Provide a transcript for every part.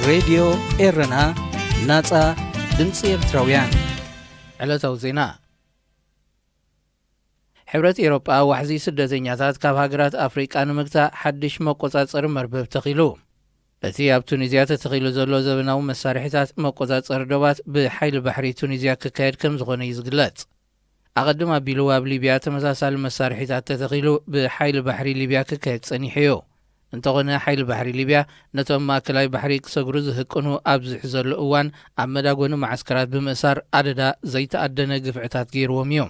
ሬድዮ ኤረና፣ ናጻ ድምጺ ኤርትራውያን። ዕለታዊ ዜና። ሕብረት ኤሮጳ ዋሕዚ ስደተኛታት ካብ ሃገራት ኣፍሪቃ ንምግታእ ሓድሽ መቆጻጸሪ መርበብ ተኺሉ። እቲ ኣብ ቱኒዝያ ተተኺሉ ዘሎ ዘበናዊ መሳርሒታት መቆጻጸሪ ዶባት ብሓይሊ ባሕሪ ቱኒዝያ ክካየድ ከም ዝኾነ እዩ ዝግለጽ። ኣቐድም ኣቢሉ ኣብ ሊብያ ተመሳሳሊ መሳርሒታት ተተኺሉ ብሓይሊ ባሕሪ ሊብያ ክካየድ ጸኒሑ እዩ። እንተኾነ ሓይሊ ባሕሪ ሊብያ ነቶም ማእከላይ ባሕሪ ክሰግሩ ዝህቅኑ ኣብ ዝሕዘሉ እዋን ኣብ መዳጎኒ መዓስከራት ብምእሳር ኣደዳ ዘይተኣደነ ግፍዕታት ገይርዎም እዩ።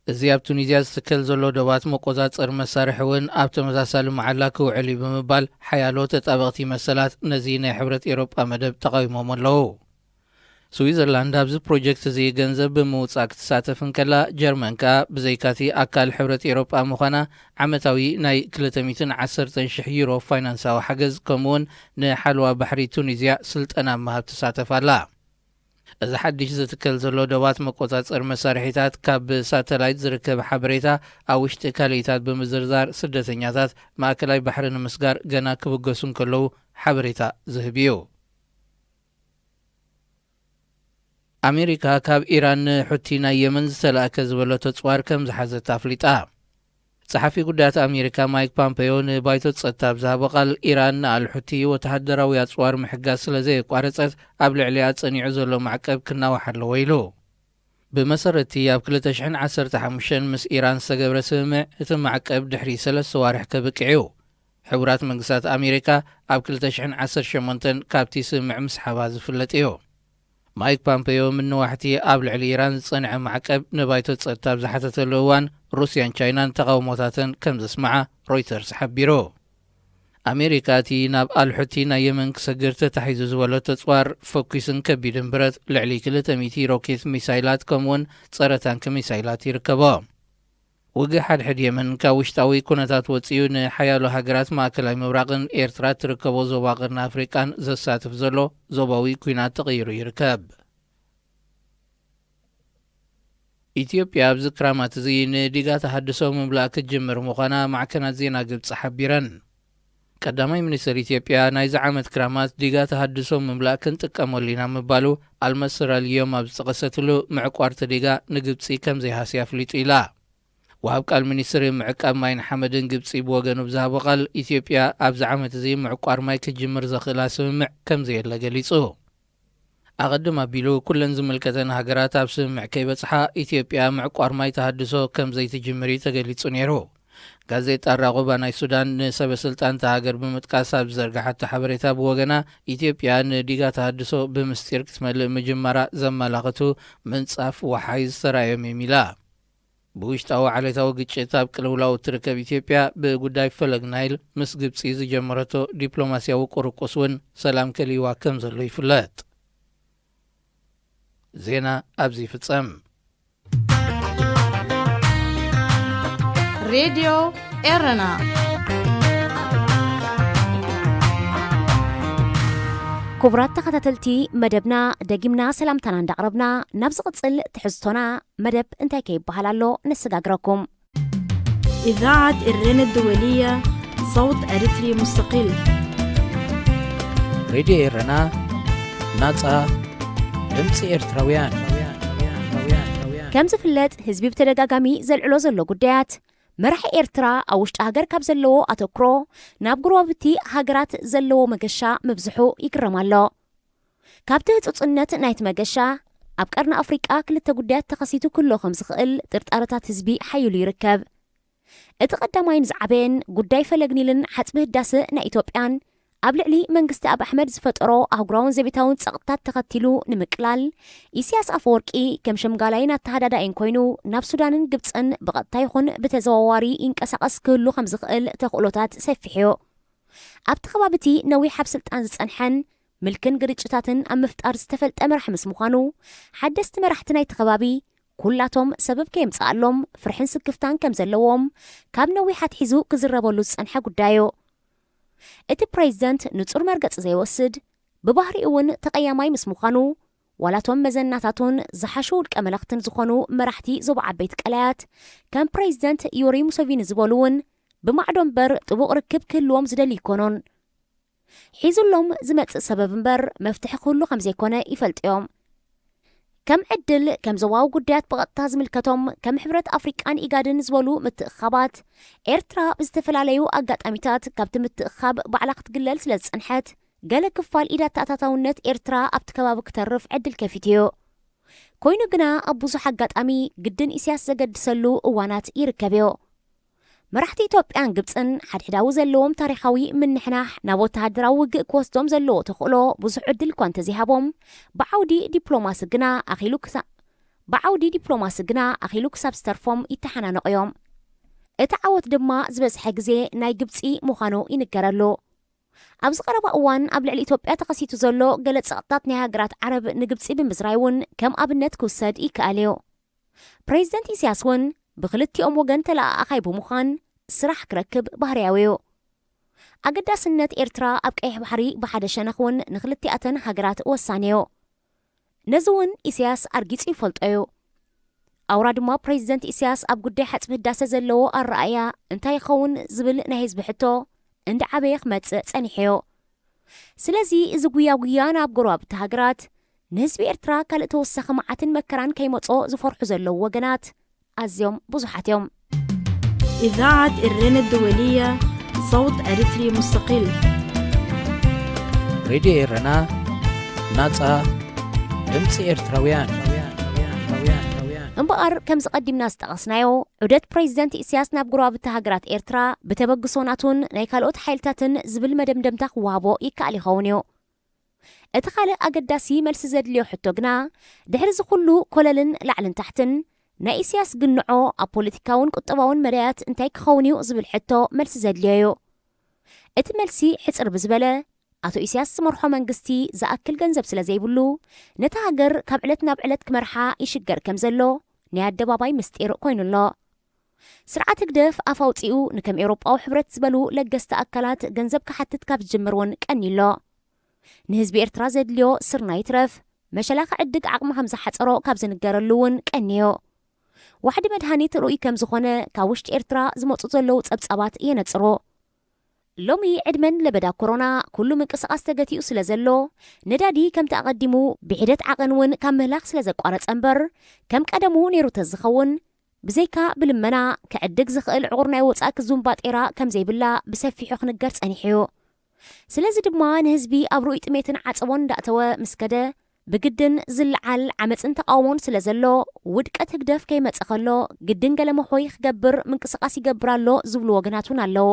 እዚ ኣብ ቱኒዝያ ዝትከል ዘሎ ዶባት መቆጻጸሪ መሳርሒ እውን ኣብ ተመሳሳሊ መዓላ ክውዕል እዩ ብምባል ሓያሎ ተጣበቕቲ መሰላት ነዚ ናይ ሕብረት ኤሮጳ መደብ ተቓዊሞም ኣለዉ። ስዊዘርላንድ ኣብዚ ፕሮጀክት እዚ ገንዘብ ብምውጻእ ክትሳተፍ እንከላ፣ ጀርመን ከኣ ብዘይካቲ ኣካል ሕብረት ኤሮጳ ምዃና ዓመታዊ ናይ ክልተ ሚእትን ዓሰርተን ሽሕ ዩሮ ፋይናንሳዊ ሓገዝ ከምኡውን ንሓለዋ ባሕሪ ቱኒዝያ ስልጠና ምሃብ ትሳተፍ ኣላ። እዚ ሓድሽ ዝትከል ዘሎ ዶባት መቆጻጸሪ መሳርሒታት ካብ ብሳተላይት ዝርከብ ሓበሬታ ኣብ ውሽጢ ካልኢታት ብምዝርዛር ስደተኛታት ማእከላይ ባሕሪ ንምስጋር ገና ክብገሱ እንከለዉ ሓበሬታ ዝህብ እዩ። ኣሜሪካ ካብ ኢራን ንሑቲ ናይ የመን ዝተላእከ ዝበለቶ ጽዋር ከም ዝሓዘት ኣፍሊጣ። ጸሓፊ ጉዳያት ኣሜሪካ ማይክ ፓምፔዮ ንባይቶ ጸጥታ ኣብ ዝሃቦ ቃል፣ ኢራን ንኣልሑቲ ወተሃደራዊ ኣጽዋር ምሕጋዝ ስለ ዘየቋረጸት ኣብ ልዕሊኣ ጸኒዑ ዘሎ ማዕቀብ ክናዋሕ ኣለዎ ኢሉ። ብመሰረትቲ ኣብ ክልተ ሽሕን ዓሰርተ ሓሙሽተን ምስ ኢራን ዝተገብረ ስምምዕ እቲ ማዕቀብ ድሕሪ ሰለስተ ዋርሕ ከብቅዕ እዩ። ሕቡራት መንግስታት ኣሜሪካ ኣብ ክልተ ሽሕን ዓሰርተ ሸሞንተን ካብቲ ስምምዕ ምስሓባ ዝፍለጥ እዩ። ማይክ ፓምፔዮ ምንዋሕቲ ኣብ ልዕሊ ኢራን ዝጸንዐ ማዕቀብ ንባይቶ ጸጥታ ኣብ ዝሓተተሉ እዋን ሩስያን ቻይናን ተቓውሞታተን ከም ዘስምዓ ሮይተርስ ሓቢሩ። ኣሜሪካ እቲ ናብ ኣልሑቲ ናይ የመን ክሰግር ተታሒዙ ዝበለቶ ጽዋር ፈኲስን ከቢድን ብረት ልዕሊ ክልተ ሚእቲ ሮኬት ሚሳይላት ከምኡውን ጸረ ታንክ ሚሳይላት ይርከቦ። ውግእ ሓድሕድ የመን ካብ ውሽጣዊ ኩነታት ወጺኡ ንሓያሎ ሃገራት ማእከላይ ምብራቕን ኤርትራ ትርከቦ ዞባ ቀርኒ ኣፍሪቃን ዘሳትፍ ዘሎ ዞባዊ ኲናት ተቐይሩ ይርከብ። ኢትዮጵያ ኣብዚ ክራማት እዚ ንዲጋ ተሃድሶ ምምላእ ክትጅምር ምዃና ማዕከናት ዜና ግብጺ ሓቢረን። ቀዳማይ ሚኒስትር ኢትዮጵያ ናይዚ ዓመት ክራማት ዲጋ ተሃድሶ ምምላእ ክንጥቀመሉ ኢና ምባሉ ኣልመስር ኣልዮም ኣብ ዝጠቐሰትሉ ምዕቋርቲ ዲጋ ንግብጺ ከም ዘይሃስያ ኣፍሊጡ ኢላ። ወሃብ ቃል ሚኒስትሪ ምዕቃብ ማይን ሓመድን ግብጺ ብወገኑ ብዝሃቦ ቃል፣ ኢትዮጵያ ኣብዚ ዓመት እዚ ምዕቋር ማይ ክትጅምር ዘኽእላ ስምምዕ ከም ዘየለ ገሊጹ። ኣቐድም ኣቢሉ ኩለን ዝምልከተን ሃገራት ኣብ ስምምዕ ከይበጽሓ ኢትዮጵያ ምዕቋር ማይ ተሃድሶ ከም ዘይትጅምር እዩ ተገሊጹ ነይሩ። ጋዜጣ ራቑባ ናይ ሱዳን ንሰበ ስልጣን እታ ሃገር ብምጥቃስ ኣብ ዝዘርግሓቶ ሓበሬታ ብወገና፣ ኢትዮጵያ ንዲጋ ተሃድሶ ብምስጢር ክትመልእ ምጅማራ ዘመላኽቱ ምንጻፍ ወሓይ ዝተራእዮም እዮም ኢላ። ብውሽጣዊ ዓሌታዊ ግጭት ኣብ ቅልውላው እትርከብ ኢትዮጵያ ብጉዳይ ፈለግ ናይል ምስ ግብጺ ዝጀመረቶ ዲፕሎማስያዊ ቁርቁስ እውን ሰላም ከልይዋ ከም ዘሎ ይፍለጥ። ዜና ኣብዚ ይፍጸም። ሬድዮ ኤረና። ክቡራት ተኸታተልቲ መደብና፣ ደጊምና ሰላምታና እንዳቕረብና፣ ናብ ዝቕጽል ትሕዝቶና መደብ እንታይ ከይበሃል ኣሎ ነሰጋግረኩም። إذاعة إرينا الدولية، صوت أريتري مستقل. ሬድዮ ኤረና፣ ናጻ ድምጺ ኤርትራውያን። ከም ዝፍለጥ፣ ህዝቢ ብተደጋጋሚ ዘልዕሎ ዘሎ ጉዳያት፣ መራሒ ኤርትራ ኣብ ውሽጢ ሃገር ካብ ዘለዎ ኣተኩሮ ናብ ጎረባብቲ ሃገራት ዘለዎ መገሻ ምብዝሑ ይግረም ኣሎ። ካብቲ ህጹጽነት ናይቲ መገሻ፣ ኣብ ቀርኒ ኣፍሪቃ ክልተ ጉዳያት ተኸሲቱ ክህሎ ከም ዝኽእል ጥርጣረታት ህዝቢ ሓይሉ ይርከብ። እቲ ቀዳማይን ዝዓበየን ጉዳይ ፈለግ ኒልን ሓጽቢ ህዳሰ ናይ ኢትዮጵያን ኣብ ልዕሊ መንግስቲ ኣብ ኣሕመድ ዝፈጠሮ ኣህጉራውን ዘቤታውን ጸቕጥታት ተኸቲሉ ንምቅላል፣ ኢሳያስ ኣፈወርቂ ከም ሸምጋላይን ኣተሃዳዳኢን ኮይኑ ናብ ሱዳንን ግብጽን ብቐጥታ ይኹን ብተዘዋዋሪ ይንቀሳቐስ ክህሉ ከም ዝኽእል ተኽእሎታት ሰፊሕ እዩ። ኣብቲ ከባቢ እቲ ነዊሕ ኣብ ስልጣን ዝጸንሐን ምልክን ግርጭታትን ኣብ ምፍጣር ዝተፈልጠ መራሒ ምስ ምዃኑ፣ ሓደስቲ መራሕቲ ናይቲ ከባቢ ኩላቶም ሰበብ ከየምጽኣሎም ፍርሕን ስክፍታን ከም ዘለዎም ካብ ነዊሕ ኣትሒዙ ክዝረበሉ ዝጸንሐ ጉዳይ እዩ። እቲ ፕሬዚደንት ንጹር መርገጺ ዘይወስድ፣ ብባህሪኡ እውን ተቐያማይ ምስ ምዃኑ፣ ዋላቶም መዘናታቱን ዝሓሹ ውልቀ መለኽትን ዝኾኑ መራሕቲ ዞባ ዓበይቲ ቀላያት ከም ፕሬዚደንት ዮሪ ሙሴቪኒ ዝበሉ እውን ብማዕዶ እምበር ጥቡቕ ርክብ ክህልዎም ዝደሊ ኣይኮኑን። ሒዙሎም ዝመጽእ ሰበብ እምበር መፍትሒ ክህሉ ከም ዘይኮነ ይፈልጡ እዮም። ከም ዕድል፣ ከም ዞባዊ ጉዳያት ብቐጥታ ዝምልከቶም ከም ሕብረት ኣፍሪቃን ኢጋድን ዝበሉ ምትእኻባት፣ ኤርትራ ብዝተፈላለዩ ኣጋጣሚታት ካብቲ ምትእኻብ ባዕላ ክትግለል ስለ ዝጸንሐት፣ ገለ ክፋል ኢድ ኣተኣታታውነት ኤርትራ ኣብቲ ከባቢ ክተርፍ ዕድል ከፊቱ እዩ። ኮይኑ ግና ኣብ ብዙሕ ኣጋጣሚ ግድን ኢሳያስ ዘገድሰሉ እዋናት ይርከብ እዩ። መራሕቲ ኢትዮጵያን ግብጽን ሓድሕዳዊ ዘለዎም ታሪኻዊ ምንሕናሕ ናብ ወተሃደራዊ ውግእ ክወስዶም ዘለዎ ተኽእሎ ብዙሕ ዕድል እኳ እንተዘይሃቦም፣ ብዓውዲ ዲፕሎማሲ ግና ኣኺሉ ክሳ-፣ ብዓውዲ ዲፕሎማሲ ግና ኣኺሉ ክሳብ ዝተርፎም ይተሓናነቑ እዮም። እቲ ዓወት ድማ ዝበዝሐ ግዜ ናይ ግብጺ ምዃኑ ይንገረሉ። ኣብዚ ቀረባ እዋን ኣብ ልዕሊ ኢትዮጵያ ተኸሲቱ ዘሎ ገለ ጸቕጥታት ናይ ሃገራት ዓረብ ንግብጺ ብምዝራይ እውን ከም ኣብነት ክውሰድ ይከኣል እዩ። ፕሬዚደንት ኢሳያስ እውን ብክልቲኦም ወገን ተለኣኣኻይ ብምዃን ስራሕ ክረክብ ባህርያዊ እዩ። ኣገዳስነት ኤርትራ ኣብ ቀይሕ ባሕሪ ብሓደ ሸነኽ እውን ንክልቲኣተን ሃገራት ወሳኒ እዩ። ነዚ እውን ኢሳያስ ኣርጊጹ ይፈልጦ እዩ። ኣውራ ድማ ፕሬዚደንት ኢሳያስ ኣብ ጉዳይ ሓጽቢ ህዳሰ ዘለዎ ኣረኣእያ እንታይ ይኸውን ዝብል ናይ ህዝቢ ሕቶ እንዳዓበየ ክመጽእ ጸኒሑ እዩ። ስለዚ እዚ ጉያ ጉያ ናብ ጎረባብቲ ሃገራት ንህዝቢ ኤርትራ ካልእ ተወሳኺ መዓትን መከራን ከይመጾ ዝፈርሑ ዘለዉ ወገናት ኣዝዮም ብዙሓት እዮም። إذاعة إرنا الدولية، صوت أريتري مستقل. ሬድዮ ኤረና፣ ናጻ ድምጺ ኤርትራውያን። እምበኣር ከምዚ ቀዲምና ዝጠቐስናዮ፣ ዑደት ፕሬዚደንት ኢሳያስ ናብ ጎረባብቲ ሃገራት ኤርትራ ብተበግሶ ናቱን ናይ ካልኦት ሓይልታትን ዝብል መደምደምታ ክወሃቦ ይከኣል ይኸውን እዩ። እቲ ካልእ ኣገዳሲ መልሲ ዘድልዮ ሕቶ ግና፣ ድሕሪ እዚ ኩሉ ኮለልን ላዕልን ታሕትን፣ ናይ ኢሳያስ ግንዖ ኣብ ፖለቲካውን ቁጠባውን መዳያት እንታይ ክኸውን እዩ ዝብል ሕቶ መልሲ ዘድልዮ እዩ። እቲ መልሲ ሕጽር ብዝበለ፣ ኣቶ ኢሳያስ ዝመርሖ መንግስቲ ዝኣክል ገንዘብ ስለ ዘይብሉ፣ ነታ ሃገር ካብ ዕለት ናብ ዕለት ክመርሓ ይሽገር ከም ዘሎ ናይ ኣደባባይ ምስጢር ኮይኑ ኣሎ። ስርዓት ህግደፍ ኣፍ ኣውጺኡ ንከም ኤውሮጳዊ ሕብረት ዝበሉ ለገስቲ ኣካላት ገንዘብ ክሓትት ካብ ዝጅምር እውን ቀንዩ ኣሎ። ንህዝቢ ኤርትራ ዘድልዮ ስርና ይትረፍ፣ መሸላ ክዕድግ ዓቕሚ ከም ዝሓጸሮ ካብ ዝንገረሉ እውን ቀንዮ። ዋሕዲ መድሃኒት ርኡይ ከም ዝኾነ ካብ ውሽጢ ኤርትራ ዝመጹ ዘለዉ ጸብጻባት የነጽሩ። ሎሚ ዕድመን ለበዳ ኮሮና ኩሉ ምንቅስቓስ ተገቲኡ ስለ ዘሎ፣ ነዳዲ ከምቲ ኣቐዲሙ ብሒደት ዓቐን እውን ካብ ምህላኽ ስለ ዘቋረጸ እምበር፣ ከም ቀደሙ ነይሩ ተዝኸውን፣ ብዘይካ ብልመና ክዕድግ ዝኽእል ዕቑር ናይ ወጻኢ ክዙን ባጤራ ከም ዘይብላ ብሰፊሑ ክንገር ጸኒሑ እዩ። ስለዚ ድማ ንህዝቢ ኣብ ርኡይ ጥሜትን ዓጸቦን እንዳእተወ ምስ ከደ፣ ብግድን ዝለዓል ዓመጽን ተቓውሞን ስለ ዘሎ፣ ውድቀት ህግደፍ ከይመጸ ከሎ ግድን ገለ መሕወይ ክገብር ምንቅስቓስ ይገብር ኣሎ ዝብሉ ወገናት እውን ኣለዉ።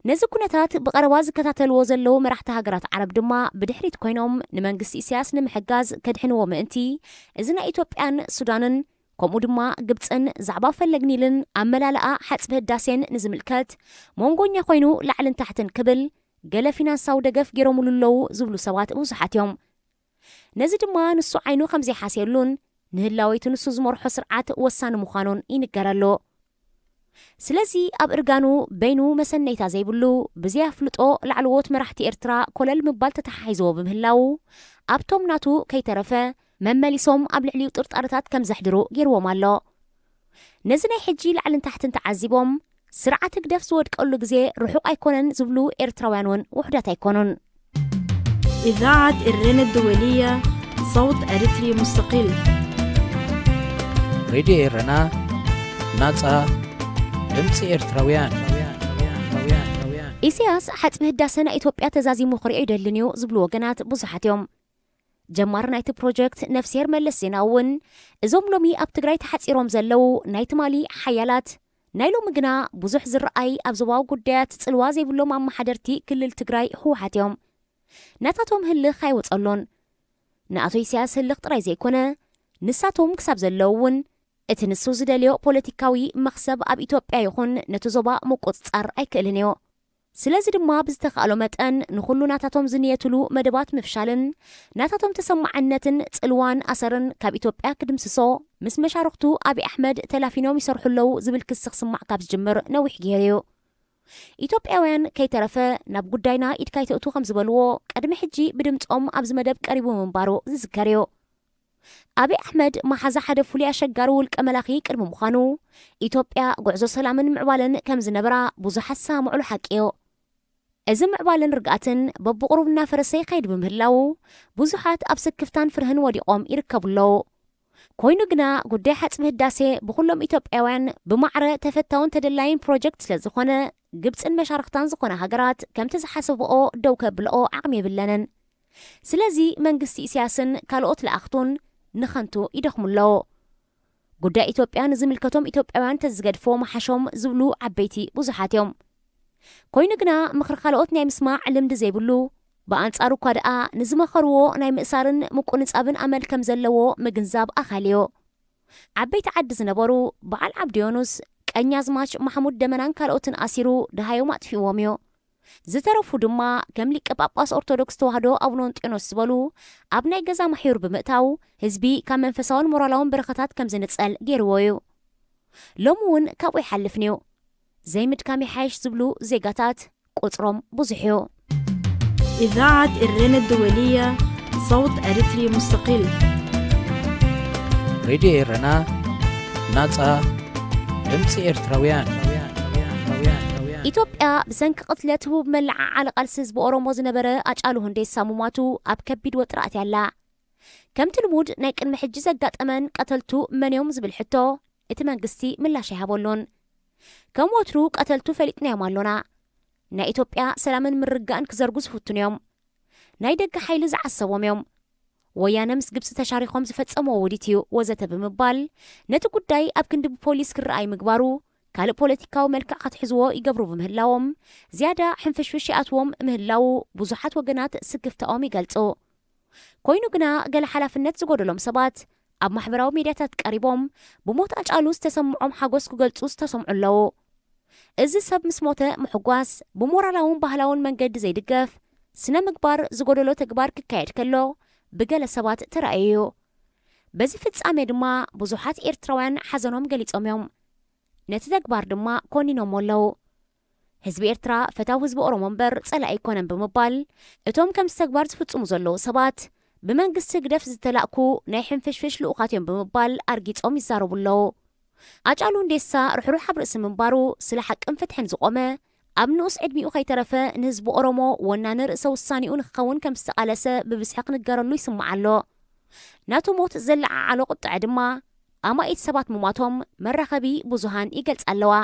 ነዚ ኩነታት ብቐረባ ዝከታተልዎ ዘለዉ መራሕቲ ሃገራት ዓረብ ድማ ብድሕሪት ኮይኖም ንመንግስቲ ኢሳያስ ንምሕጋዝ ከድሕንዎ ምእንቲ፣ እዚ ናይ ኢትዮጵያን ሱዳንን ከምኡ ድማ ግብጽን ዛዕባ ፈለግ ኒልን ኣመላልኣ ሓጽቢ ህዳሴን ንዝምልከት መንጎኛ ኮይኑ ላዕልን ታሕትን ክብል ገለ ፊናንሳዊ ደገፍ ገይሮምሉ ኣለዉ ዝብሉ ሰባት ብዙሓት እዮም። ነዚ ድማ ንሱ ዓይኑ ከም ዘይሓስየሉን ንህላወይቲ ንሱ ዝመርሖ ስርዓት ወሳኒ ምዃኑን ይንገረሉ። ስለዚ ኣብ እርጋኑ በይኑ መሰነይታ ዘይብሉ ብዘይ ኣፍልጦ ላዕለዎት መራሕቲ ኤርትራ ኮለል ምባል ተተሓሒዝዎ ብምህላዉ ኣብቶም ናቱ ከይተረፈ መመሊሶም ኣብ ልዕሊኡ ጥርጣረታት ከም ዘሕድሩ ገይርዎም ኣሎ። ነዚ ናይ ሕጂ ላዕልን ታሕትን ተዓዚቦም ስርዓት ህግደፍ ዝወድቀሉ ግዜ ርሑቕ ኣይኮነን ዝብሉ ኤርትራውያን እውን ውሑዳት ኣይኮኑን። إذاعة إرنا الدولية، صوت أريتري مستقل. ሬድዮ ኤረና፣ ናጻ ድምጺ ኤርትራውያን። ኢሳያስ ሓጽቢ ህዳሰ ናይ ኢትዮጵያ ተዛዚሙ ክሪኦ ይደልን እዩ ዝብሉ ወገናት ብዙሓት እዮም። ጀማሪ ናይቲ ፕሮጀክት ነፍስሄር መለስ ዜናዊ እውን እዞም ሎሚ ኣብ ትግራይ ተሓጺሮም ዘለዉ ናይ ትማሊ ሓያላት ናይ ሎሚ ግና ብዙሕ ዝረኣይ ኣብ ዞባዊ ጉዳያት ጽልዋ ዘይብሎም ኣመሓደርቲ ክልል ትግራይ ህወሓት እዮም። ናታቶም ህልኽ ኣይወጸሎን። ንኣቶ ኢሳያስ ህልኽ ጥራይ ዘይኮነ ንሳቶም ክሳብ ዘለዉ እውን እቲ ንሱ ዝደልዮ ፖለቲካዊ መኽሰብ ኣብ ኢትዮጵያ ይኹን ነቲ ዞባ ምቁጽጻር ኣይክእልን እዩ። ስለዚ ድማ ብዝተኻእሎ መጠን ንኹሉ ናታቶም ዝንየትሉ መደባት ምፍሻልን ናታቶም ተሰማዕነትን ጽልዋን ኣሰርን ካብ ኢትዮጵያ ክድምስሶ ምስ መሻርኽቱ ኣብይ ኣሕመድ ተላፊኖም ይሰርሑ ኣለዉ ዝብል ክሲ ክስማዕ ካብ ዝጅምር ነዊሕ ገይሩ እዩ። ኢትዮጵያውያን ከይተረፈ ናብ ጉዳይና ኢድካ ይተእቱ ከም ዝበልዎ ቅድሚ ሕጂ ብድምጾም ኣብዚ መደብ ቀሪቡ ምንባሩ ዝዝከር እዩ። ኣብይ ኣሕመድ መሓዛ ሓደ ፍሉይ ኣሸጋሪ ውልቀ መላኺ ቅድሚ ምዃኑ ኢትዮጵያ ጉዕዞ ሰላምን ምዕባለን ከም ዝነበራ ብዙሓት ዝሰማምዕሉ ሓቂ እዩ። እዚ ምዕባለን ርግኣትን በብቑሩብ እናፈረሰ ይኸይድ ብምህላዉ፣ ብዙሓት ኣብ ስክፍታን ፍርህን ወዲቖም ይርከቡ ኣለዉ። ኮይኑ ግና፣ ጉዳይ ሓጽቢ ህዳሴ ብኹሎም ኢትዮጵያውያን ብማዕረ ተፈታውን ተደላይን ፕሮጀክት ስለ ዝኾነ፣ ግብጽን መሻርኽታን ዝኾነ ሃገራት ከምቲ ዝሓሰብኦ ደው ከብልኦ ዓቕሚ የብለንን። ስለዚ መንግስቲ ኢሳያስን ካልኦት ለኣኽቱን ንኸንቱ ይደኽሙ ኣለዉ። ጉዳይ ኢትዮጵያ ንዝምልከቶም ኢትዮጵያውያን ተዝገድፎ ምሓሾም ዝብሉ ዓበይቲ ብዙሓት እዮም። ኮይኑ ግና ምኽሪ ካልኦት ናይ ምስማዕ ልምዲ ዘይብሉ፣ ብኣንጻሩ እኳ ደኣ ንዝመኸርዎ ናይ ምእሳርን ምቁንጻብን ኣመል ከም ዘለዎ ምግንዛብ ኣኻሊ እዩ። ዓበይቲ ዓዲ ዝነበሩ በዓል ዓብዲ ዮኑስ፣ ቀኛዝማች ማሕሙድ ደመናን ካልኦትን ኣሲሩ ደሃዮም ኣጥፊእዎም እዩ። ዝተረፉ ድማ ከም ሊቀ ጳጳስ ኦርቶዶክስ ተዋህዶ ኣቡነ እንጦንዮስ ዝበሉ ኣብ ናይ ገዛ ማሕዩር ብምእታው ህዝቢ ካብ መንፈሳውን ሞራላውን በረኸታት ከም ዝንጸል ገይርዎ እዩ። ሎሚ እውን ካብኡ ይሓልፍን እዩ። ዘይምድካም ይሓይሽ ዝብሉ ዜጋታት ቁጽሮም ብዙሕ እዩ። إذاعة إرنا الدولية، صوت أريتري مستقل. ሬድዮ ኤረና፣ ናጻ ድምጺ ኤርትራውያን። ኢትዮጵያ ብሰንኪ ቅትለት ህቡብ መለዓዓሊ ቃልሲ ህዝቢ ኦሮሞ ዝነበረ ኣጫሉ ሁንዴሳ ምሟቱ ኣብ ከቢድ ወጥሪ ኣትያ ኣላ። ከምቲ ልሙድ ናይ ቅድሚ ሕጂ ዘጋጠመን ቀተልቱ መን እዮም ዝብል ሕቶ እቲ መንግስቲ ምላሽ ኣይሃበሉን። ከም ወትሩ ቀተልቱ ፈሊጥናዮም ኣሎና። ናይ ኢትዮጵያ ሰላምን ምርግጋእን ክዘርጉ ዝፍትኑ እዮም። ናይ ደገ ሓይሊ ዝዓሰቦም እዮም። ወያነ ምስ ግብጺ ተሻሪኾም ዝፈጸምዎ ውዲት እዩ ወዘተ ብምባል ነቲ ጉዳይ ኣብ ክንዲ ብፖሊስ ክረኣይ ምግባሩ ካልእ ፖለቲካዊ መልክዕ ከትሕዝዎ ይገብሩ ብምህላዎም ዝያዳ ሕንፍሽፍሽ ይኣትዎም ምህላዉ ብዙሓት ወገናት ስክፍታኦም ይገልጹ። ኮይኑ ግና ገለ ሓላፍነት ዝጎደሎም ሰባት ኣብ ማሕበራዊ ሚድያታት ቀሪቦም ብሞት ኣጫሉ ዝተሰምዖም ሓጎስ ክገልጹ ዝተሰምዑ ኣለዉ። እዚ ሰብ ምስ ሞተ ምሕጓስ ብሞራላውን ባህላውን መንገዲ ዘይድገፍ ስነ ምግባር ዝጎደሎ ተግባር ክካየድ ከሎ ብገለ ሰባት ተራእዩ እዩ። በዚ ፍጻሜ ድማ ብዙሓት ኤርትራውያን ሓዘኖም ገሊጾም እዮም። ነቲ ተግባር ድማ ኮኒኖሞ ኣለዉ። ህዝቢ ኤርትራ ፈታው ህዝቢ ኦሮሞ እምበር ጸላኢ ኣይኮነን ብምባል እቶም ከምዚ ተግባር ዝፍጽሙ ዘለዉ ሰባት ብመንግስቲ ህግደፍ ዝተላእኩ ናይ ሕንፍሽፍሽ ልኡኻት እዮም ብምባል ኣርጊጾም ይዛረቡ ኣለዉ። ኣጫሉ ሁንዴሳ ርሕሩሕ ኣብ ርእሲ ምንባሩ ስለ ሓቅን ፍትሕን ዝቖመ ኣብ ንኡስ ዕድሚኡ ከይተረፈ ንህዝቢ ኦሮሞ ወናኒ ርእሰ ውሳኔኡ ንክኸውን ከም ዝተቓለሰ ብብዝሒ ክንገረሉ ይስማዕ ኣሎ። ናቱ ሞት ዘለዓዓሎ ቁጥዐ ድማ ኣማኢት ሰባት ምሟቶም መራኸቢ ብዙሃን ይገልጻ ኣለዋ።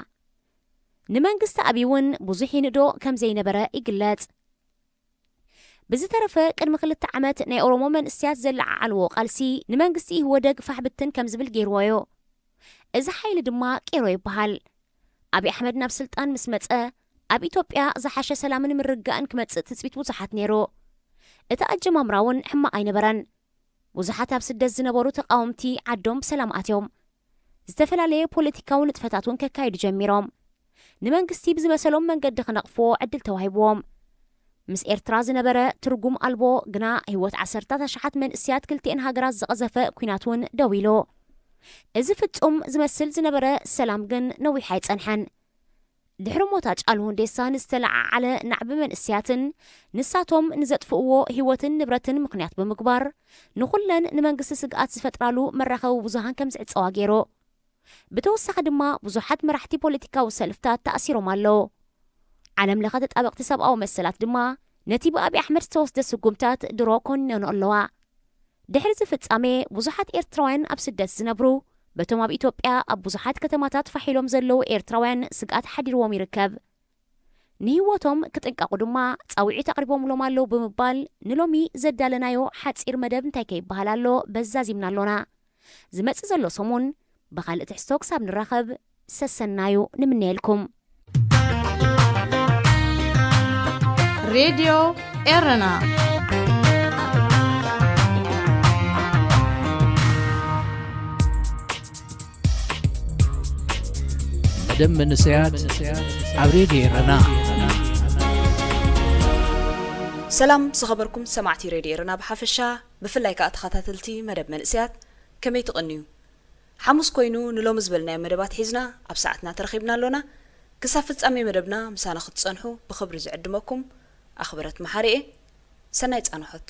ንመንግስቲ ኣብይ እውን ብዙሕ ይንእዶ ከም ዘይነበረ ይግለጽ። ብዝተረፈ ቅድሚ ክልተ ዓመት ናይ ኦሮሞ መንእሰያት ዘለዓዓልዎ ቃልሲ ንመንግስቲ ኢህወደግ ፋሕ ብትን ከም ዝብል ገይርዎ እዩ። እዚ ሓይሊ ድማ ቄሮ ይበሃል። ኣብይ ኣሕመድ ናብ ስልጣን ምስ መጸ ኣብ ኢትዮጵያ ዝሓሸ ሰላምን ምርግጋእን ክመጽእ ትጽቢት ብዙሓት ነይሩ። እቲ ኣጀማምራ እውን ሕማቕ ኣይነበረን። ብዙሓት ኣብ ስደት ዝነበሩ ተቓወምቲ ዓዶም ብሰላም ኣትዮም ዝተፈላለየ ፖለቲካዊ ንጥፈታት እውን ከካይዱ ጀሚሮም። ንመንግስቲ ብዝመሰሎም መንገዲ ክነቕፍዎ ዕድል ተዋሂብዎም። ምስ ኤርትራ ዝነበረ ትርጉም ኣልቦ ግና ህይወት ዓሰርታት ኣሽሓት መንእስያት ክልቲኤን ሃገራት ዝቐዘፈ ኲናት እውን ደው ኢሉ። እዚ ፍጹም ዝመስል ዝነበረ ሰላም ግን ነዊሕ ኣይጸንሐን። ድሕሪ ሞት ኣጫሉ ሁንዴሳ ንዝተለዓዓለ ናዕቢ መንእስያትን ንሳቶም ንዘጥፍእዎ ህይወትን ንብረትን ምኽንያት ብምግባር ንኹለን ንመንግስቲ ስግኣት ዝፈጥራሉ መራኸቢ ብዙሃን ከም ዝዕጸዋ ገይሩ። ብተወሳኺ ድማ ብዙሓት መራሕቲ ፖለቲካዊ ሰልፍታት ተኣሲሮም ኣለዉ። ዓለም ለኸ ተጣበቕቲ ሰብኣዊ መሰላት ድማ ነቲ ብኣብይ ኣሕመድ ዝተወስደ ስጉምታት ድሮ ኮኒነንኦ ኣለዋ። ድሕሪ እዚ ፍጻሜ ብዙሓት ኤርትራውያን ኣብ ስደት ዝነብሩ በቶም ኣብ ኢትዮጵያ ኣብ ብዙሓት ከተማታት ፋሕ ኢሎም ዘለዉ ኤርትራውያን ስግኣት ሓዲርዎም ይርከብ። ንህይወቶም ክጥንቀቑ ድማ ጻውዒት ኣቕሪቦምሎም ኣለዉ ብምባል ንሎሚ ዘዳለናዮ ሓጺር መደብ እንታይ ከይበሃል ኣሎ በዚ ዛዚምና ኣሎና። ዝመጽእ ዘሎ ሰሙን ብኻልእ ትሕዝቶ ክሳብ ንራኸብ ሰሰናዩ ንምነየልኩም። ሬድዮ ኤረና መደብ መንእሰያት ኣብ ሬድዮ ኤረና። ሰላም ዝኸበርኩም ሰማዕቲ ሬድዮ ኤረና ብሓፈሻ፣ ብፍላይ ከኣ ተኸታተልቲ መደብ መንእሰያት፣ ከመይ ትቕንዩ? ሓሙስ ኮይኑ ንሎሚ ዝበልናዮ መደባት ሒዝና ኣብ ሰዓትና ተረኺብና ኣሎና። ክሳብ ፍጻሜ መደብና ምሳና ክትጸንሑ ብኽብሪ ዝዕድመኩም ኣኽብረት መሓሪ እየ። ሰናይ ጻንሖት።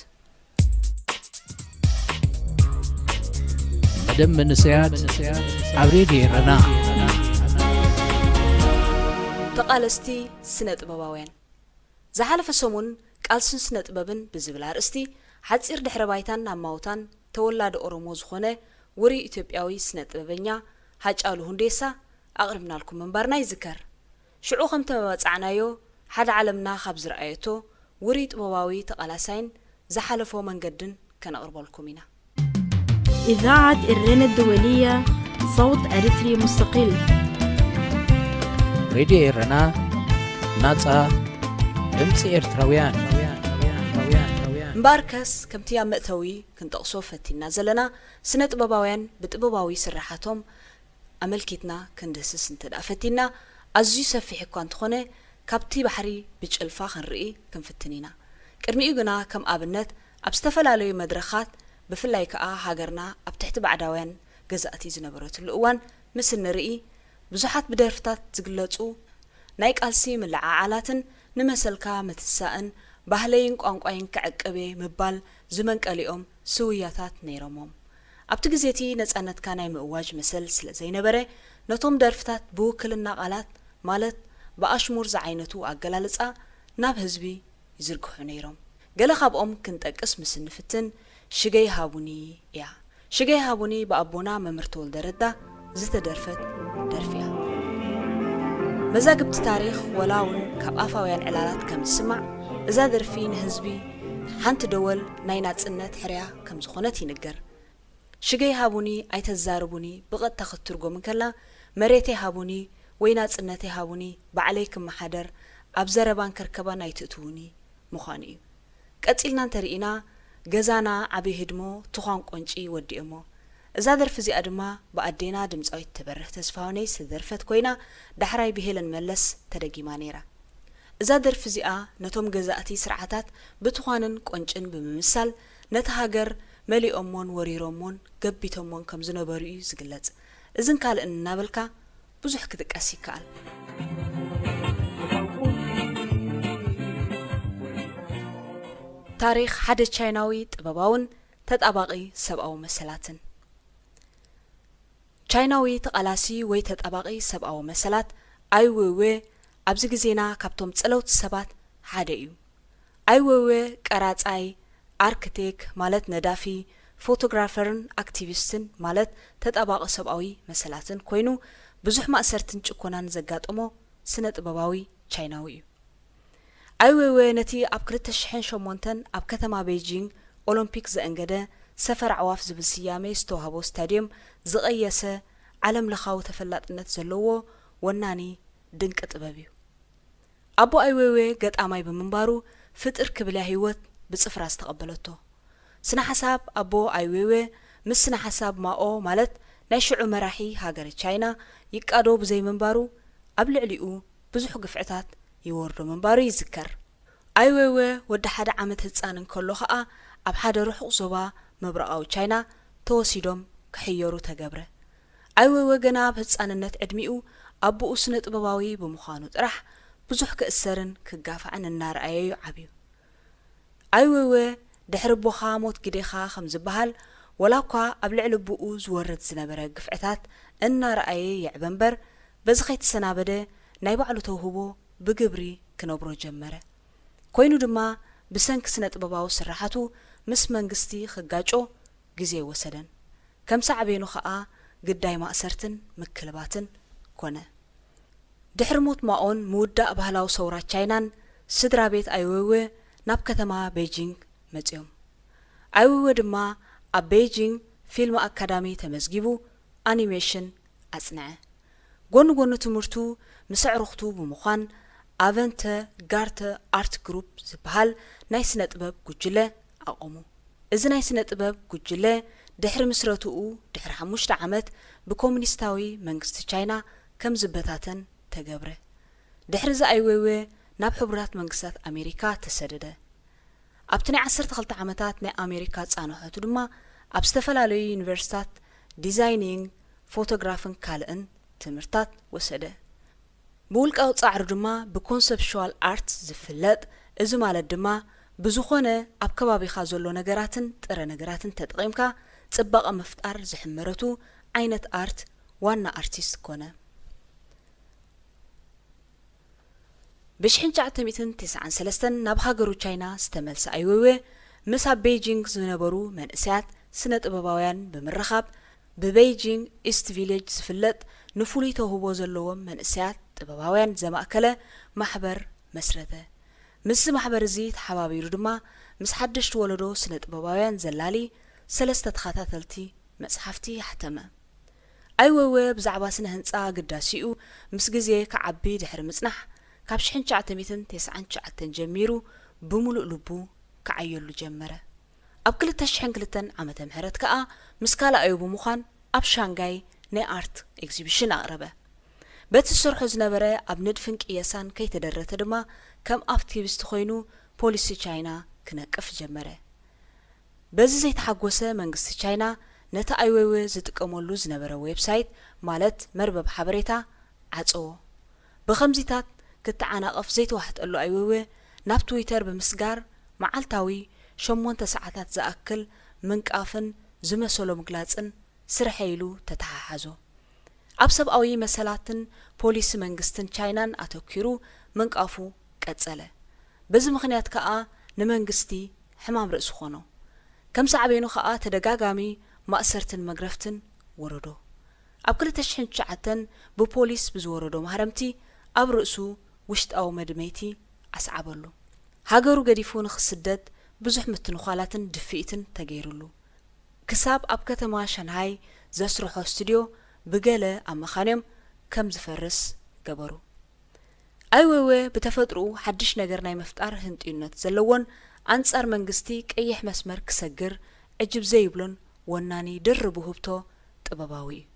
መደብ መንእሰያት ኣብ ሬድዮ ኤረና። ተቓለስቲ ስነ ጥበባውያን። ዝሓለፈ ሰሙን ቃልስን ስነ ጥበብን ብዝብል ኣርእስቲ ሓጺር ድሕረ ባይታን ኣማውታን ተወላዲ ኦሮሞ ዝኾነ ውሩይ ኢትዮጵያዊ ስነ ጥበበኛ ሃጫሉ ሁንዴሳ ኣቕሪብናልኩም ምንባርና ይዝከር። ሽዑ ከም ተመባጻዕናዮ ሓደ ዓለምና ካብ ዝረኣየቶ ውሩይ ጥበባዊ ተቓላሳይን ዝሓለፎ መንገድን ከነቕርበልኩም ኢና። إذاعة إرينا الدولية، صوت أريتري مستقل. ሬድዮ ኤረና፣ ናጻ ድምጺ ኤርትራውያን። እምበኣርከስ ከምቲ ኣብ መእተዊ ክንጠቕሶ ፈቲና ዘለና፣ ስነ ጥበባውያን ብጥበባዊ ስርሓቶም ኣመልኪትና ክንድህስስ እንተ ደኣ ፈቲና፣ ኣዝዩ ሰፊሕ እኳ እንተኾነ፣ ካብቲ ባሕሪ ብጭልፋ ክንርኢ ክንፍትን ኢና። ቅድሚኡ ግና ከም ኣብነት ኣብ ዝተፈላለዩ መድረኻት፣ ብፍላይ ከኣ ሃገርና ኣብ ትሕቲ ባዕዳውያን ገዛእቲ ዝነበረትሉ እዋን ምስ እንርኢ፣ ብዙሓት ብደርፍታት ዝግለጹ ናይ ቃልሲ ምልዕዓላትን ንመሰልካ ምትሳእን ባህለይን ቋንቋይን ክዕቅብ እየ ምባል ዝመንቀሊኦም ስውያታት ነይሮሞም። ኣብቲ ግዜ እቲ ነጻነትካ ናይ ምእዋጅ መሰል ስለ ዘይነበረ፣ ነቶም ደርፍታት ብውክልና ቃላት ማለት ብኣሽሙር ዝዓይነቱ ኣገላልጻ ናብ ህዝቢ ይዝርግሑ ነይሮም። ገለ ካብኦም ክንጠቅስ ምስ እንፍትን፣ ሽገይ ሃቡኒ እያ። ሽገይ ሃቡኒ ብኣቦና መምህር ተወልደ ረዳ ዝተደርፈት ደርፊ እያ። መዛግብቲ ታሪኽ ወላ እውን ካብ ኣፋውያን ዕላላት ከም ዝስማዕ፣ እዛ ደርፊ ንህዝቢ ሓንቲ ደወል ናይ ናጽነት ሕርያ ከም ዝኾነት ይንገር። ሽገይ ሃቡኒ ኣይተዛርቡኒ ብቐጥታ ክትትርጎም እንከላ፣ መሬተይ ሃቡኒ ወይ ናጽነተይ ሃቡኒ ባዕለይ ክመሓደር ኣብ ዘረባን ከርከባን ኣይትእትዉኒ ምዃኑ እዩ። ቀጺልና እንተርኢና፣ ገዛና ዓቢ ህድሞ ትዃን ቆንጪ ወዲኦሞ። እዛ ደርፊ እዚኣ ድማ ብኣዴና ድምጻዊት ተበርህ ተስፋሁነይ ዝተደርፈት ኮይና፣ ዳሕራይ ብሄለን መለስ ተደጊማ ነይራ። እዛ ደርፊ እዚኣ ነቶም ገዛእቲ ስርዓታት ብትዃንን ቆንጭን ብምምሳል፣ ነታ ሃገር መሊኦሞን ወሪሮሞን ገቢቶሞን ከም ዝነበሩ እዩ ዝግለጽ። እዝን ካልእን እናበልካ ብዙሕ ክጥቀስ ይከኣል። ታሪኽ ሓደ ቻይናዊ ጥበባውን ተጣባቒ ሰብኣዊ መሰላትን። ቻይናዊ ተቓላሲ ወይ ተጣባቒ ሰብኣዊ መሰላት ኣይ ዌይዌ ኣብዚ ግዜና ካብቶም ጸለውቲ ሰባት ሓደ እዩ። ኣይ ዌይዌ ቀራጻይ፣ ኣርክቴክ ማለት ነዳፊ፣ ፎቶግራፈርን ኣክቲቪስትን ማለት ተጣባቒ ሰብኣዊ መሰላትን ኮይኑ ብዙሕ ማእሰርትን ጭኮናን ዘጋጠሞ ስነ ጥበባዊ ቻይናዊ እዩ። ኣይ ዌይዌ ነቲ ኣብ ክልተ ሽሕን ሸሞንተን ኣብ ከተማ ቤይጂንግ ኦሎምፒክ ዘእንገደ ሰፈር ኣዕዋፍ ዝብል ስያመ ዝተዋህቦ ስታድዮም ዝቐየሰ ዓለም ለኻዊ ተፈላጥነት ዘለዎ ወናኒ ድንቂ ጥበብ እዩ። ኣቦ ኣይ ዌይዌ ገጣማይ ብምንባሩ ፍጥር ክብልያ ህይወት ብጽፍራ ዝተቐበለቶ። ስነ ሓሳብ ኣቦ ኣይ ዌይዌ ምስ ስነ ሓሳብ ማኦ ማለት ናይ ሽዑ መራሒ ሃገረ ቻይና ይቃዶ ብዘይምንባሩ ኣብ ልዕሊኡ ብዙሕ ግፍዕታት ይወርዶ ምንባሩ ይዝከር። ኣይ ዌይዌ ወዲ ሓደ ዓመት ህጻን እንከሎ ኸኣ ኣብ ሓደ ርሑቕ ዞባ ምብራቓዊ ቻይና ተወሲዶም ክሕየሩ ተገብረ። ኣይ ዌይዌ ገና ኣብ ህጻንነት ዕድሚኡ ኣቦኡ ስነ ጥበባዊ ብምዃኑ ጥራሕ ብዙሕ ክእሰርን ክጋፋዕን እናረኣየ እዩ ዓብዩ። ኣይ ዌይዌ ድሕሪ ኣቦኻ ሞት ግዴኻ ከም ዝበሃል፣ ወላ እኳ ኣብ ልዕሊ ኣቦኡ ዝወርድ ዝነበረ ግፍዕታት እናረኣየ የዕበ እምበር፣ በዚ ከይተሰናበደ ናይ ባዕሉ ተውህቦ ብግብሪ ክነብሮ ጀመረ። ኮይኑ ድማ ብሰንኪ ስነ ጥበባዊ ስርሓቱ ምስ መንግስቲ ክጋጮ ግዜ ኣይወሰደን። ከም ሳዕቤኑ ኸኣ ግዳይ ማእሰርትን ምክልባትን ኮነ። ድሕሪ ሞት ማኦን ምውዳእ ባህላዊ ሰውራ ቻይናን ስድራ ቤት ኣይ ዌይዌ ናብ ከተማ ቤይጂንግ መጺኦም። ኣይ ዌይዌ ድማ ኣብ ቤይጂንግ ፊልም ኣካዳሚ ተመዝጊቡ ኣኒሜሽን ኣጽንዐ። ጎኒ ጎኒ ትምህርቱ ምስ ኣዕሩኽቱ ብምዃን ኣቨንተ ጋርተ ኣርት ግሩፕ ዝበሃል ናይ ስነ ጥበብ ጉጅለ ኣቖሙ። እዚ ናይ ስነ ጥበብ ጉጅለ ድሕሪ ምስረትኡ ድሕሪ ሓሙሽተ ዓመት ብኮሙኒስታዊ መንግስቲ ቻይና ከም ዝበታተን ተገብረ። ድሕሪ እዚ ኣይ ዌይዌ ናብ ሕቡራት መንግስታት ኣሜሪካ ተሰደደ። ኣብቲ ናይ ዓሰርተ ክልተ ዓመታት ናይ ኣሜሪካ ጻንሖቱ ድማ ኣብ ዝተፈላለዩ ዩኒቨርሲታት ዲዛይኒንግ፣ ፎቶግራፍን ካልእን ትምህርታት ወሰደ። ብውልቃዊ ጻዕሩ ድማ ብኮንሰፕሽዋል ኣርት ዝፍለጥ፣ እዚ ማለት ድማ ብዝኾነ ኣብ ከባቢኻ ዘሎ ነገራትን ጥረ ነገራትን ተጠቒምካ ጽባቐ ምፍጣር ዝሕመረቱ ዓይነት ኣርት ዋና ኣርቲስት ኮነ። ብ ሽሕን ትሽዓተ ሚእትን ተስዓን ሰለስተን ናብ ሃገሩ ቻይና ዝተመልሰ ኣይወይወ፣ ምስ ኣብ ቤይጂንግ ዝነበሩ መንእሰያት ስነ ጥበባውያን ብምርኻብ፣ ብቤይጂንግ ኢስት ቪሌጅ ዝፍለጥ ንፍሉይ ተውህቦ ዘለዎም መንእሰያት ጥበባውያን ዘማእከለ ማሕበር መስረተ። ምስዚ ማሕበር እዚ ተሓባቢሩ ድማ ምስ ሓደሽቲ ወለዶ ስነ ጥበባውያን ዘላሊ ሰለስተ ተኸታተልቲ መጽሓፍቲ ኣሕተመ። ኣይወይወ ብዛዕባ ስነ ህንጻ ግዳሲኡ ምስ ግዜ ክዓቢ ድሕሪ ምጽናሕ፣ ካብ ሽሕን ትሽዓተ ሚእትን ተስዓን ትሽዓተን ጀሚሩ ብምሉእ ልቡ ክዓየሉ ጀመረ። ኣብ ክልተ ሽሕን ክልተን ዓመተ ምህረት ከኣ ምስ ካልኣዩ ብምዃን ኣብ ሻንጋይ ናይ ኣርት ኤግዚቢሽን ኣቕረበ። በቲ ዝሰርሖ ዝነበረ ኣብ ንድፍን ቅየሳን ከይተደረተ ድማ ከም ኣክቲቪስት ኮይኑ ፖሊሲ ቻይና ክነቅፍ ጀመረ። በዚ ዘይተሓጎሰ መንግስቲ ቻይና ነቲ ኣይወይወ ዝጥቀመሉ ዝነበረ ዌብሳይት ማለት መርበብ ሓበሬታ ዓጸዎ። ብኸምዚታት ክተዓናቐፍ ዘይተዋሕጠሉ ኣይወይወ ናብ ትዊተር ብምስጋር መዓልታዊ ሸሞንተ ሰዓታት ዝኣክል ምንቃፍን ዝመሰሎ ምግላጽን ስርሐይ ኢሉ ተተሓሓዞ። ኣብ ሰብኣዊ መሰላትን ፖሊሲ መንግስትን ቻይናን ኣተኲሩ ምንቃፉ ቀጸለ። በዚ ምኽንያት ከኣ ንመንግስቲ ሕማም ርእሲ ኾኖ። ከም ሳዕቤኑ ከኣ ተደጋጋሚ ማእሰርትን መግረፍትን ወረዶ። ኣብ ክልተ ሽሕን ትሽዓተን ብፖሊስ ብዝወረዶ ማህረምቲ ኣብ ርእሱ ውሽጣዊ መድመይቲ ኣስዓበሉ። ሃገሩ ገዲፉ ንኽስደድ ብዙሕ ምትንዃላትን ድፍኢትን ተገይሩሉ። ክሳብ ኣብ ከተማ ሸንሃይ ዘስርሖ ስቱድዮ ብገለ ኣመኻንዮም ከም ዝፈርስ ገበሩ። ኣይወይወ ብተፈጥሮኡ ሓድሽ ነገር ናይ ምፍጣር ህንጥዩነት ዘለዎን ኣንጻር መንግስቲ ቀይሕ መስመር ክሰግር ዕጅብ ዘይብሎን ወናኒ ድርብ ውህብቶ ጥበባዊ እዩ።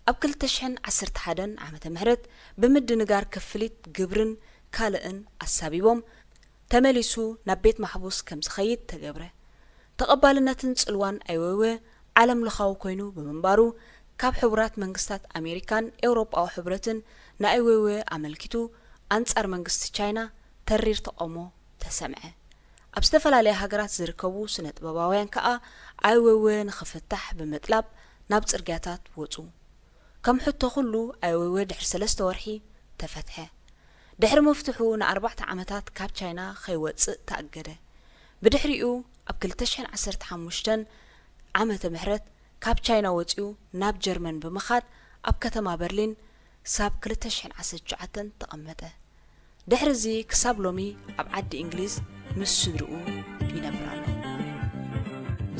ኣብ ክልተ ሽሕን ዓሰርተ ሓደን ዓመተ ምህረት ብምድንጋር ክፍሊት ግብርን ካልእን ኣሳቢቦም ተመሊሱ ናብ ቤት ማሕቡስ ከም ዝኸይድ ተገብረ። ተቐባልነትን ጽልዋን ኣይወይወ ዓለም ለኻዊ ኮይኑ ብምንባሩ ካብ ሕቡራት መንግስታት ኣሜሪካን ኤውሮጳዊ ሕብረትን ንኣይወይወ ኣመልኪቱ ኣንጻር መንግስቲ ቻይና ተሪር ተቓውሞ ተሰምዐ። ኣብ ዝተፈላለያ ሃገራት ዝርከቡ ስነ ጥበባውያን ከኣ ኣይወይወ ንኽፍታሕ ብምጥላብ ናብ ጽርግያታት ወጹ። ከም ሕቶ ኩሉ ኣይወይወ ድሕሪ ሰለስተ ወርሒ ተፈትሐ። ድሕሪ ምፍትሑ ንኣርባዕተ ዓመታት ካብ ቻይና ከይወጽእ ተኣገደ። ብድሕሪኡ ኣብ ክልተ ሽሕን ዓሰርተ ሓሙሽተን ዓመተ ምህረት ካብ ቻይና ወጺኡ ናብ ጀርመን ብምኻድ ኣብ ከተማ በርሊን ሳብ ክልተ ሽሕን ዓሰርተ ትሽዓተን ተቐመጠ። ድሕሪ እዚ ክሳብ ሎሚ ኣብ ዓዲ እንግሊዝ ምስ ስድርኡ ይነብር ኣሎ።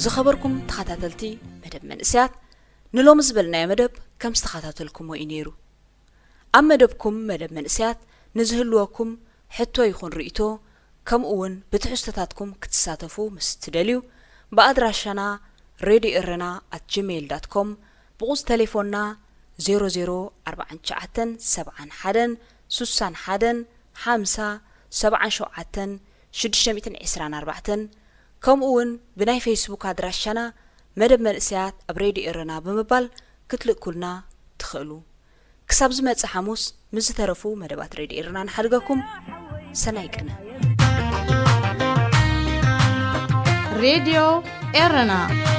ዝኸበርኩም ተኸታተልቲ መደብ መንእሰያት፣ ንሎሚ ዝበልናዮ መደብ ከም ዝተኸታተልኩሞ እዩ ነይሩ። ኣብ መደብኩም መደብ መንእሰያት ንዝህልወኩም ሕቶ ይኹን ርእይቶ፣ ከምኡ እውን ብትሕዝቶታትኩም ክትሳተፉ ምስ ትደልዩ፣ ብኣድራሻና ሬድዮ ኤረና ኣት ጂሜይል ዳት ኮም፣ ብቑጽሪ ተሌፎንና ዜሮ ዜሮ ኣርባዓን ትሽዓተን ሰብዓን ሓደን ስሳን ሓደን ሓምሳ ሰብዓን ሸውዓተን ሽዱሽተ ሚእትን ዕስራን ኣርባዕተን፣ ከምኡ እውን ብናይ ፌስቡክ ኣድራሻና መደብ መንእሰያት ኣብ ሬድዮ ኤረና ብምባል ክትልእኩልና ትኽእሉ። ክሳብ ዝመጽእ ሓሙስ ምስ ዝተረፉ መደባት ሬድዮ ኤረና ንሓድገኩም። ሰናይ ቅነ። ሬድዮ ኤረና።